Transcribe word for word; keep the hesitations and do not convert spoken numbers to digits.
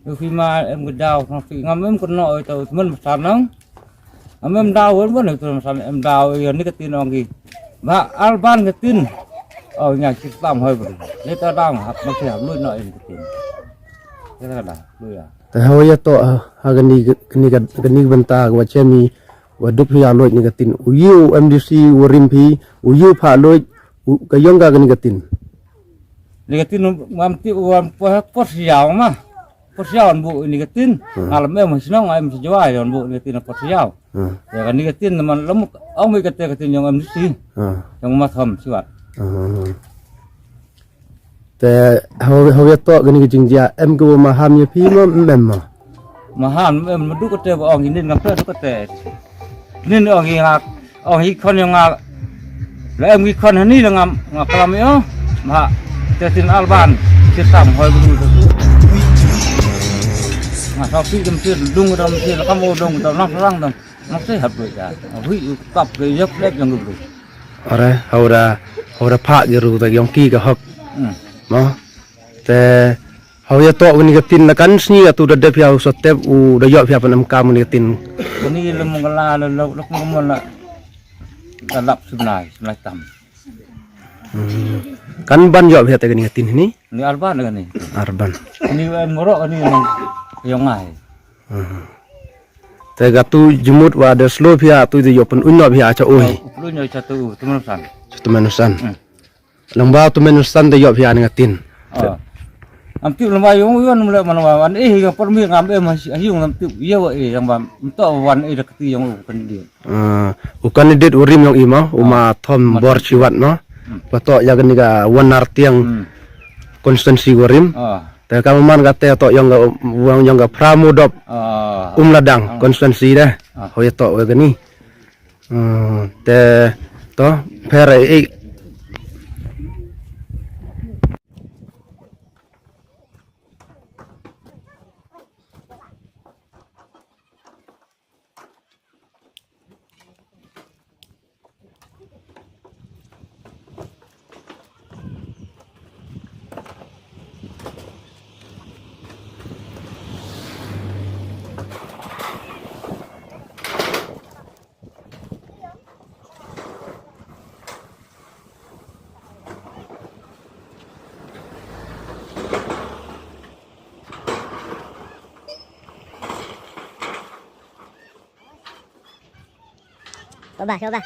Phi ma em ka daw, phi ngam em ka no, oi, to, men masan nang. Ngam em daw, wen, wen, to, masan em daw, ïa ni ka tin ong ki. Ba, Alban ka tin. Oh, nya, ki tam hoi bru. Ni ta dang, hap, ma ki hap, lui no em ka tin. Ïa ka da, lui ïa. Te hawa ïa to, ha, ha, kani, kani, kani bynta, wa chemi, wa dup ïa luid ni ka tin. U yu, M D C, wa rim phi, u yu pha luid, u, ka yong ka kani ka tin. Ni ka tin, mam ti, wa, wa, por siaw ma. Por siaw an bu ni ka tin. Hmm. Ngalam em, sinong, em sejawai, an bu ni ka tin, por siaw. Hmm. Ïa ka ni ka tin, man lam, ong mi ka te ka tin yong M D C. Hmm. Yong ma tham siwat. Hmm. Te haw haw ïa to kani ka jingjia em ka wa maham ïa phi ma em ma. Maham em ma du kate ba ong inin ngam te du kate. Nin ong i nga ong i khon ïa nga. La em i khon hani la ngam nga kalam ïa ma. Te tin Alban ti tam hoi bu du. Nga sa pi dem ti dung dam ti la kam o dung dam nang sarang dam. Nang te hap du ja. Hui u tap ke yak lek yang du. Ore, hawra, hawra pha ki ru ta yong ki ka hok. Hmm. Mo. Te, haw ïa to kani ka tin la kan sni atu da dep ïa u sotep u da ïoh ïa pan em kam kani ka tin. Kani la mong la la la la mong la. La lap sumnai, sumnai tam. Hmm. Kan ban ïoh ïa te kani ka tin ni? Ni Arban kani. Arban. Ni, eh, moro kani yong ngai. Hmm. Te ka tu jumut wa da slo phi atu de ïoh pan uno phi acha oi. Uno cha tu, tu manusan. Tu manusan. Hmm. Lang ba tu manusan de ïoh phi ani ngatin. Ah. Am tu lang ba yong yong mula mana wan eh yang permi ngam eh masih ayung am tu ya wa eh yang ba mto wan eh da kati yong u kan dia. Ah, u kandidet u rim yong i ma, u ma Thom Bor Chiwat ma. Hmm. Ba to ya kani ka wan nar tiang Hmm. konstituensi u rim. Ah. Te ka man ka te to yong ka, yong ka Pramudop Ah. Um Ladang Ah. konstituensi deh. Ah. Hoi to wa kani. Hmm, te to pher i. Coba, coba.